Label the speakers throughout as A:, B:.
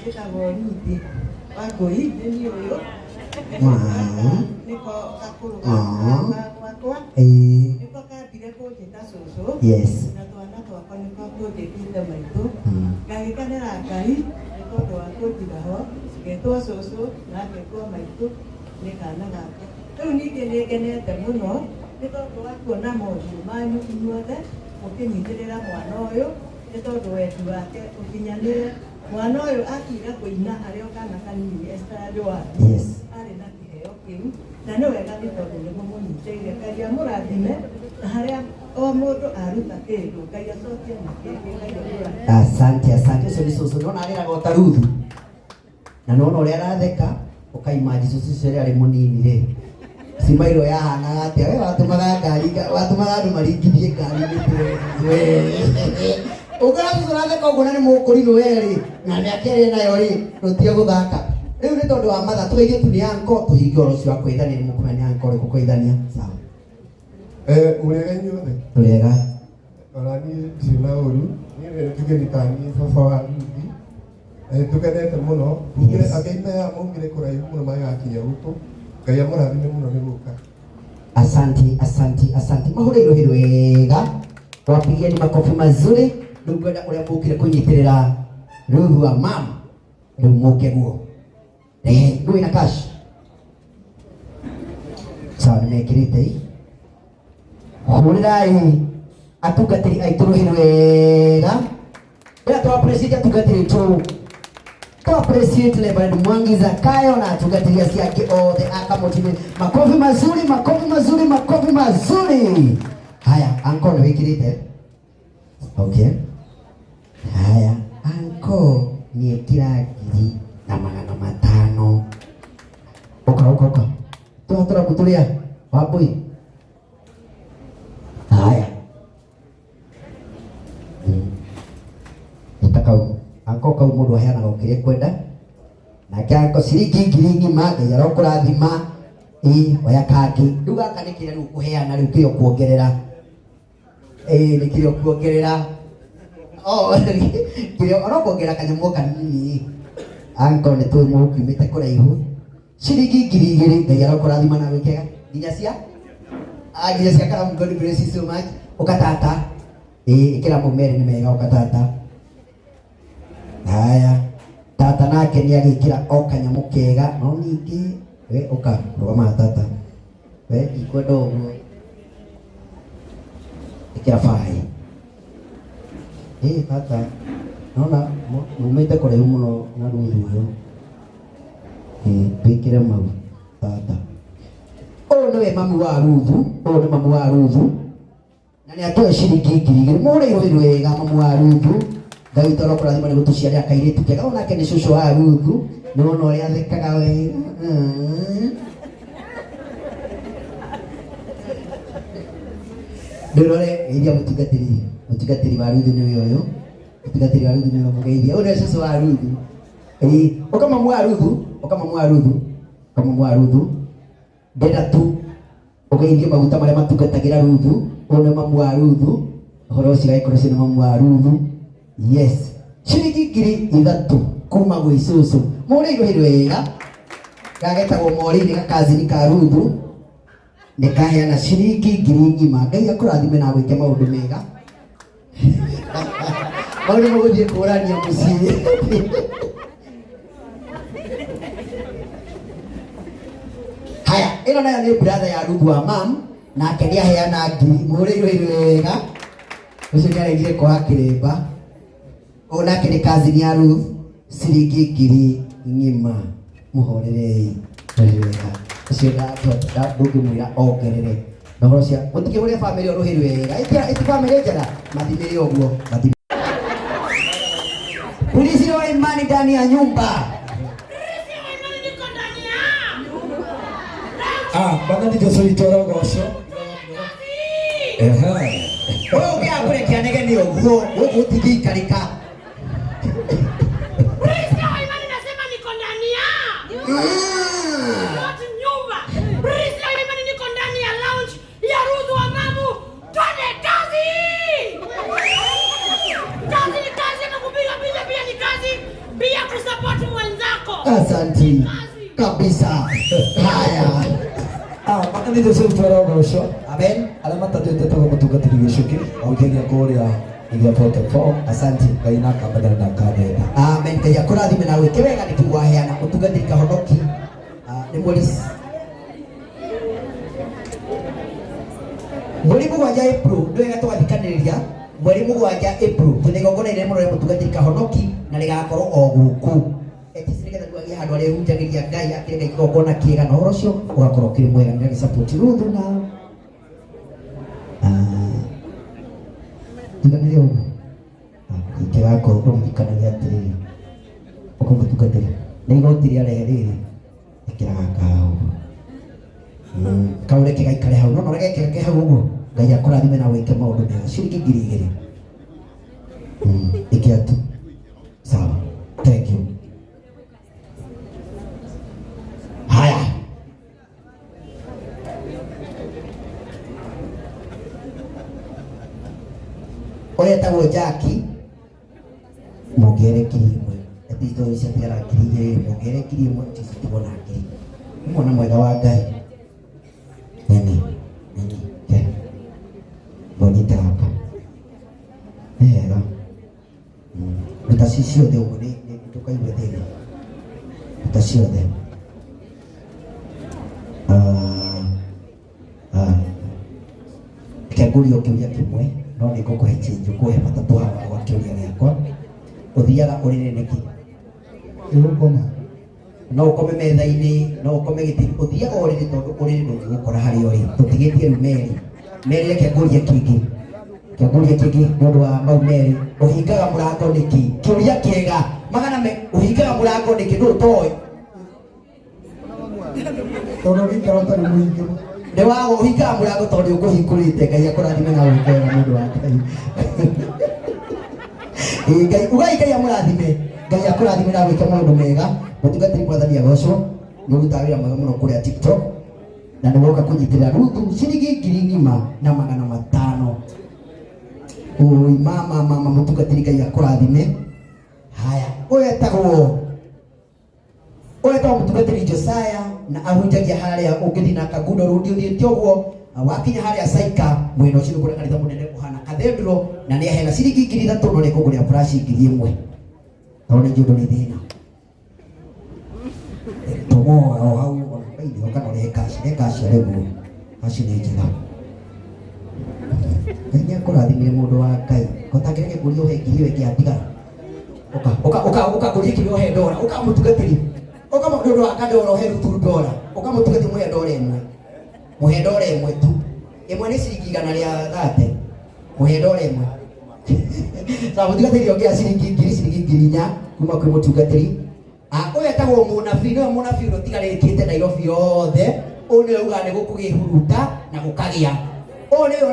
A: Njĩtagwo Ruthi Wangũi, nĩ niĩ ũyũ. Nĩko gakũrũ gwakwa. Nĩko kambire kũnjĩta cũcũ. Na twana twakwa nĩko tũnjĩtĩte maitũ. Ngagĩkenera Ngai nĩ tondũ wa kũnjiga ho, ngetwo cũcũ na ngetwo maitũ nĩ kana gakwa. Rĩu ningĩ nĩ ngenete mũno nĩ tondũ wa kuona mothiũ manyu inyuothe mũkĩnyitĩrĩra mwana ũyũ nĩ tondũ wendi wake ũkinyanĩre. Mwana ũyũ akiga kũina arĩ o kana kanini Esther Joan. Arĩ na kĩheo kĩu na nĩ wega nĩ tondũ nĩ mũmũnyitĩire. Ngai amũrathime na harĩa o mũndũ aruta kĩndũ Ngai acokie na kĩngĩ. Ngai amũrathime.
B: Asante, asante. Ũcio nĩ cũcũ. Nĩwona arĩraga o ta Ruthu. Na nĩwona ũrĩa aratheka, ũkaimanji cũcũ ũcio rĩrĩa arĩ mũnini rĩ. Cimairwo yahanaga atĩa? We watũmaga ngari, watũmaga andũ maringithie ngari mĩtwe. We. Ũngĩona cũcũ ũratheka ũguo na nĩ mũkũrinũ we rĩ, na mĩaka ĩrĩa nayo rĩ, rũtige gũthaka. Rĩu nĩ tondũ wa mathaa, tũgeithie tu nĩ anko, tũhinge ũhoro ũcio wa kũgeithania, nĩ mũkũmenya nĩ anko ũrĩkũ kũgeithania. Sawa.
C: Mũrĩega inyuothe?
B: Tũrĩega.
C: Ona niĩ ndirĩ na ũru, niĩ nĩ njuge nĩ ta niĩ baba wa Ruthi. Na nĩ tũkenete mũno. Angĩ maya maumire kũraihu mũno magĩgakinya gũkũ. Ngai amũrathime mũno nĩ gũka.
B: Asante, asante, asante. Mahũre rũhĩ rwega. Wapigieni makofi mazuri. Rĩu ngwenda ũrĩa mũkire kũnyitĩrĩra Ruthu wa mam. Rĩu mũke guo. Nũ wĩna cash? Sawa, nĩmekĩrĩte ii. Hũrĩrai atungatĩri aitũ rũhĩ rwega. Ĩra tũ appreciate atungatĩri aitũ. To appreciate Reverend Mwangi Zakayo na atungatĩri acio angĩ othe a Kamũtĩ. Makofi mazuri, makofi mazuri, makofi mazuri. Haya, anko nĩ wĩkĩrĩte? Okay. Haya, anko nĩekĩra 1500. Ũka, ũka, ũka. Tũhatũra mũtũrĩa Wambui. Haya. Ita kau. Anko kau mũndũ aheanaga o kĩrĩa ekwenda. Nake anko ciringi ngiri ng'ima, Ngai arokũrathima. Ĩ, oya kangĩ. Rĩu gaka nĩ kĩrĩa rĩu ũkũheana rĩu kĩrĩa ũkuongerera. Ĩ, nĩ kĩrĩa ũkuongerera. Oh, kĩrĩa ũrokuongerera kanyamũ o kanini. Anko nĩ tũĩ mũkiumĩte kũraihu. Ciringi 2000, Ngai arokũrathima na gwĩkega. Nginya cia? Nginya cia karamu, God bless you so much. Ũka tata. Ĩ, ĩkĩra mau merĩ nĩ mega, ũka tata. Haya. Tata nake nĩ agĩkĩra o kanyamũ kega, no ningĩ we ũka rũgama tata. We ndikwenda ũguo. Ĩkĩra baĩ. Ĩ tata, nona mumĩte kũraihu mũno na Ruthu ũyũ. Ĩ, wĩkĩre mau tata. Ũyũ nĩwe mami wa Ruthu, ũyũ nĩ mami wa Ruthu. Na nĩ atoe ciringi 2000. Mũhũre irũhĩ rwega mami wa Ruthu. Ngai witũ arokũrathima nĩ gũtũciarĩra kairĩtu kega. Ũyũ nake nĩ cũcũ wa Ruthu. Nĩ wona ũrĩa athekaga wega. Ndũrore geithia mũtungatĩri. Mũtungatĩri wa Ruthu nĩwe ũyũ. Mũtungatĩri wa Ruthu nĩwe mũgeithia. Ũyũ nĩwe cũcũ wa Ruthu. Ĩĩ, ũka mamu wa Ruthu, ũka mamu wa Ruthu, ũka mamu wa Ruthu. Ndenda tu ũgeithie maguta marĩa matungatagĩra Ruthu. Ũyũ nĩ mamu wa Ruthu. Ũhoro ũcio agĩkorwo ũcio nĩ mamu wa Ruthu. Yes. Ciringi 3000 kuma gwĩ cũcũ. Mũhũre irũhĩ rwega. Gagetagwo Maureen gakazini ka Ruthu. Nĩ kaheana ciringi ngiri ng'ima. Ngai akũrathime na agwĩke maũndũ mega. Maũndũ mũgũthiĩ kũrania mũciĩ. Haya, ĩno nayo nĩ brother ya Ruthu wa mam, nake nĩ aheana ngiri. Mũhũre irũhĩ rwega. Ũcio nĩ aregire kwaga kĩrĩmba. Ũyũ nake nĩ cousin ya Ruth, ciringi ngiri ng'ima. Mũhorerei rũhĩ wega. Ũcio ndũngĩmwĩra ongerere. Na ũhoro ũcio, mũtikĩhũre bamĩrĩ ĩyo rũhĩ rwega. Ĩti bamĩrĩ njega, mathimĩre ũguo. Mathimĩre. Polisi wa imani ndani ya nyumba.
D: Bana ni Jesu witũ arogocwo. Ehe.
B: Ũyũ ũngĩaga kũrekia nege nĩ ũguo, gũkũ gũtingĩikarĩka.
E: Polisi wa imani nasema niko ndani ya not nyumba. Polisi wa imani niko ndani ya lounge ya Ruthu wa Mamu. Twende kazi. Kazi ni kazi, hata kupiga picha pia ni kazi. Pia Kusupport mwenzako.
B: Asante kabisa. Haya.
D: Mwathani Jesu twera ũgoco.
B: Amen.
D: Arĩa matatwĩte tagwo mũtungatĩri gĩcũkĩ ahunjagia kũrĩa iria 44.
B: Asante.
D: Ngai na akamenyera na akanyenda.
B: Amen. Ngai akũrathime na wĩke wega nĩ tu waheana mũtungatĩri Kahonoki. Nĩ mweri 7 April nĩ wega tũgathikanĩrĩria mweri 7 April twĩna igongona inene mũno rĩa mũtungatĩri Kahonoki na rĩgakorwo o gũkũ etisi nĩgetha rĩu agĩe handũ arĩhunjagĩria Ngai akĩreka igongona kĩega na ũhoro ũcio ũgakorwo ũkĩrĩ mwega nĩ support Ruthu na tiganĩre ũguo ingĩgakorwo ũririkanagia atĩrĩrĩ ũkamũtungatĩri nĩ igoti rĩarehe rĩrĩ ĩkĩra gaka hau kau reke gaikare hau no no reke ke hau ũguo Ngai akũrathime na wĩke maũndũ mega ciringi 2000 ĩkĩra tu sawa thank you. Haya ũrĩa etagwo Jackie muongere 1000 atisto ciatigara 2000 muongere 1000 ticio na 1000 nĩ mwana mwega wa Ngai nene nene ke mbonyite hapa nĩ hega ruta ci ciothe ũguo nĩ ndũkaigue thĩna ruta ciothe reke ngũrie kĩũria kĩmwe no nĩ ngũkũhe change ngũhe matatũ haha gwa kĩũria gĩakwa ũthiaga ũrĩrĩ nĩkĩ
C: Nĩgũkoma.
B: No ũkome metha-inĩ no ũkome gĩtĩ ũthiaga ũrĩrĩ tondũ ũrĩrĩ ndũngĩgũkora harĩa ũrĩ tũtigĩtie rĩu merĩ merĩ reke ngũrie kĩngĩ kĩangũrie kĩngĩ nĩ ũndũ wa mau merĩ ũhingaga mũrango nĩkĩ kĩũria kĩega magana me ũhingaga mũrango nĩkĩ ndũ ũtoĩ
C: Tondũ ũngĩikara ũtarĩ mũhingũre.
B: Nĩ wago ũhingaga mũrango tondũ ũkũhingũrĩte Ngai akũrathime na wĩke wega mũndũ wa Ngai. Ngai ugai Ngai amũrathime Ngai akũrathime na wĩke maũndũ mega mũtungatĩri Mwathani agocwo nĩ ũrutaga wĩra mwega mũno kũrĩa TikTok na nĩ woka kũnyitĩrĩra Ruthu ciringi 1500. Oi mama mama mũtungatĩri Ngai akũrathime. Haya ũyũ etagwo mũtungatĩri Josiah na ahunjagia harĩa ũngĩthiĩ na Kangundo Road ũthiĩte ũguo wakinya harĩa Saika mwena ũcio nĩ kũrĩa kanitha mũnene ũhana cathedral na nĩ aheana ciringi 3000 no nĩ kũgũrĩra flash 1000 tondũ nĩ njũĩ ndũrĩ thĩna tomo o hau ona kana ũrehe cash ne cash arĩguo cash nĩ njega Ngai nĩ akũrathimire mũndũ wa Ngai kotangĩreke ngũrie ũhe 1000 ĩyo ĩngĩ yatigara ũka ũka ũka ũka ngũrie 1000 ũhe ndora ũka mũtungatĩri ũka nĩ ũndũ wa kandora ũhe Ruthu ndora ũka mũtungatĩri mũhe ndora ĩmwe mũhe ndora ĩmwe tu ĩmwe nĩ ciringi 130 mũhe ndora ĩmwe sawa mũtungatĩri ongea ciringi 1000 ciringi 4000 kuma kwĩ mũtungatĩri ũyũ etagwo mũnabii nĩwe mũnabii ũrĩa ũtigarĩkĩte Nairobi yothe ũyũ nĩwe ugaga nĩ gũkũgĩhuruta na gũkagĩa ũyũ nĩwe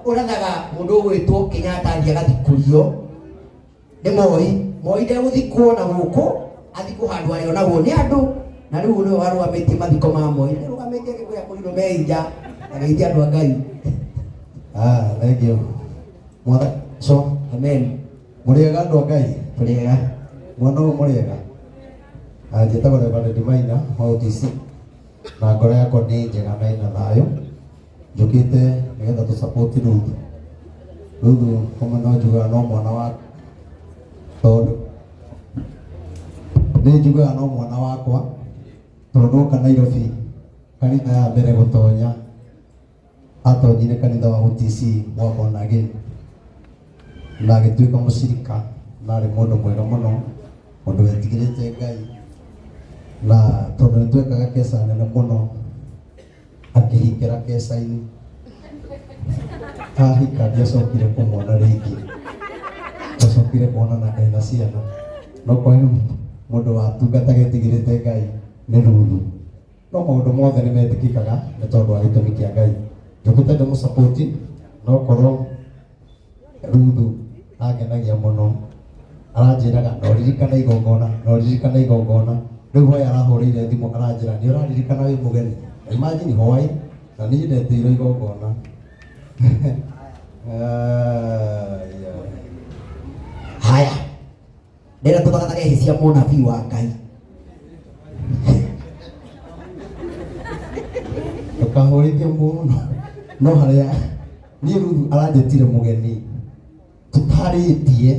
B: ũrathaga mũndũ ũgwĩtwo Kenyatta athiĩ agathikũrio nĩ Moi Moi ndegũthikwo na gũkũ athikwo handũ arĩonagwo nĩ andũ na rĩu nĩwe warũgamĩtie mathiko ma Moi na nĩarũgamĩtie agĩkwĩra kũrirwo me nja ageithia andũ a Ngai.
D: Thank you. Mwathani so
B: amen.
D: Mũrĩega andũ a Ngai
B: tũrĩega
D: mwana ũyũ mũrĩega njĩtagwo Reverend Maina wa OTC na ngoro yakwa nĩ njega na ĩna thayũ njũkĩte nĩgetha tũ support Ruthu Ruthu kũmwe no njugaga no mwana wa tondũ nĩ njugaga no mwana wakwa tondũ oka Nairobi kanitha ya mbere gũtonya atonyire kanitha wa OTC wa Born Again na agĩtuĩka mũcirika na arĩ mũndũ mwega mũno mũndũ wetigĩrĩte Ngai na tondũ nĩ twekaga keca nene mũno akĩhingĩra keca-inĩ ahika ndiacokire kũmwona rĩngĩ twacokire kuonana ena ciana no kwa mũndũ watungataga etigĩrĩte Ngai nĩ Ruthu no maũndũ mothe nĩ metĩkĩkaga nĩ tondũ wa gĩtũmi kĩa Ngai njũkĩte ndĩmũsapoti no korwo Ruthu angenagia mũno aranjĩraga no ririkana igongona no ririkana igongona rĩu hwaĩ arahũrĩire thimũ aranjĩra nĩ ũraririkana wĩ mũgeni imagine hwaĩ na niĩ ndetĩirwo igongona
B: Haya Ndĩrenda tũthagathage hĩ cia mũnabii wa Ngai.
D: Ndũkahũrithie mũno no harĩa niĩ Ruthu aranjĩtire mũgeni tũtarĩtie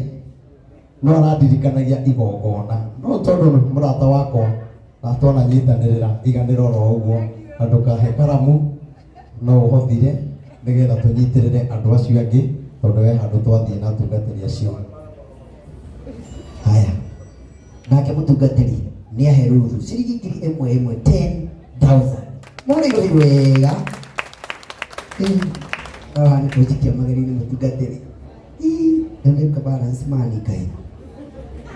D: no arandirikanagia igongona no tondũ nĩ mũrata wakwa na twananyitanĩrĩra iganĩro oro ũguo na ndũkahe karamu no ũhothire nĩgetha tũnyitĩrĩre andũ acio angĩ tondũ he handũ twathiĩ na atungatĩri acio.
B: Haya, nake mũtungatĩri nĩ ahe Ruthu ciringi 10,000 10,000. Mũrĩ rũhi wega. Haha nĩ kũnjikia mageri-inĩ mũtungatĩri. Nĩ balance mani Ngai.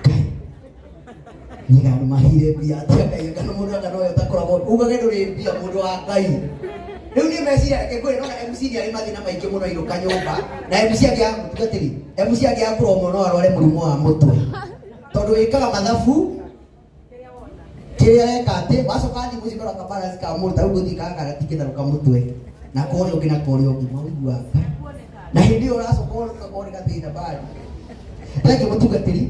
B: Ngai. Nyiga andũ mahire mbia atia Ngai anga mũndũ anga nowe ũtakoragwo ugage ndũrĩ mbia mũndũ wa Ngai. Rĩu niĩ meciria reke ngwĩre nona MC nĩ arĩ mathĩna maingĩ mũno ainũka nyũmba na MC angĩaga mũtungatĩri MC angĩaga kũromwo no arware mũrimũ wa mũtwe tondũ wĩkaga mathabu kĩrĩa weka atĩ wacoka athiĩ mũciĩ kora ka balance ka mũndũ ta rĩu ngũthiĩ gaka gatingĩtharũka mũtwe na kũrĩa ũngĩ na kũrĩa ũngĩ maũiguaga na hĩndĩ ĩyo ũracoka ũgakorwo nĩ gathĩna bado. Thengiũ mũtungatĩri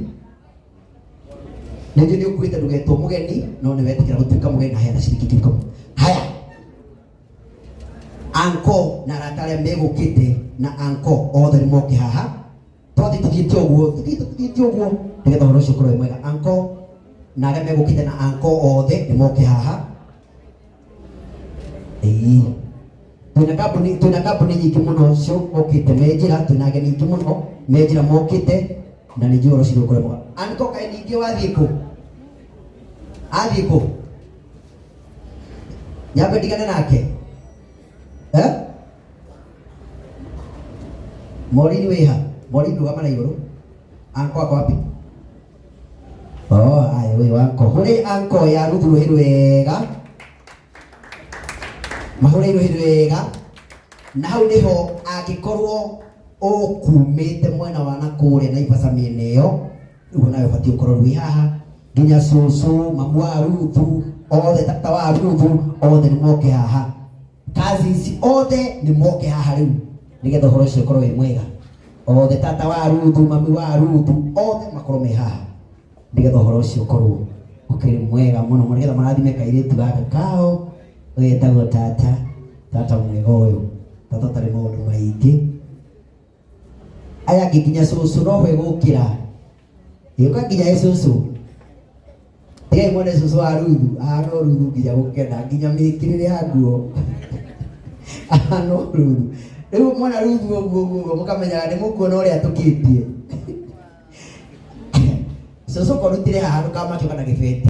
B: nĩ njũĩ nĩ ũkuĩte ndũgetwo mũgeni no nĩ wetĩkĩra gũtuĩka mũgeni na heana ciringi 10,000. Haya, anko na arata arĩa megũkĩte na anko othe nĩ moke haha twathiĩ tũthiĩte ũguo tũthiĩte tũthiĩte ũguo nĩgetha ũhoro ũcio ũkorwo wĩ mwega. Anko na arĩa megũkĩte na anko othe nĩ moke haha. Ĩĩ. Twĩna kambuni, twĩna kambuni nyingĩ mũno ciokĩte me njĩra, twĩna ageni aingĩ mũno me njĩra mokĩte na nĩ njũĩ ũhoro ũcio ũkorwo mwega. Anko kaĩ ningĩ wathiĩ kũ? Athiĩ kũ? Nyambe ndigane nake. Eh? Maureen wĩha? Maureen rũgama na igũrũ. Anko ako wapi? Oh, aya ũyũ anko. Hũrĩ anko ya Ruthu rũhĩ rwega. Mahũrĩ rũhĩ rwega. Na hau nĩho angĩkorwo ũkumĩte mwena wa na kũrĩa Naivasha mĩena ĩyo, rĩu nawe ũbatiĩ ũkorwo wĩ haha nginya cũcũ, mamu wa Ruthu, othe tata wa Ruthu, othe nĩ moke haha. Cousins othe nĩ moke haha rĩu nĩgetha ũhoro ũcio ũkorwo wĩ mwega. Othe tata wa Ruthu, mami wa Ruthu, othe makorwo me haha nĩgetha ũhoro ũcio ũkorwo ũkĩrĩ mwega mũno mũno, nĩgetha marathime kairĩtu gaka kao getagwo tata, tata mwega ũyũ, tata ũtarĩ maũndũ maingĩ. Aya angĩ nginya cũcũ no gũkĩra ĩũka nginya ĩ cũcũ, tigai mwone cũcũ wa Ruthu ahana o Ruthu nginya gũkena nginya mĩkĩrĩre ya nguo ahana o Ruthu. Rĩu mwona Ruthu ũguo ũguo ũguo mũkamenyaga nĩ mũkuona ũrĩa tũkĩtie. Cũcũ korutire haha ndũkamakio kana gĩbeti.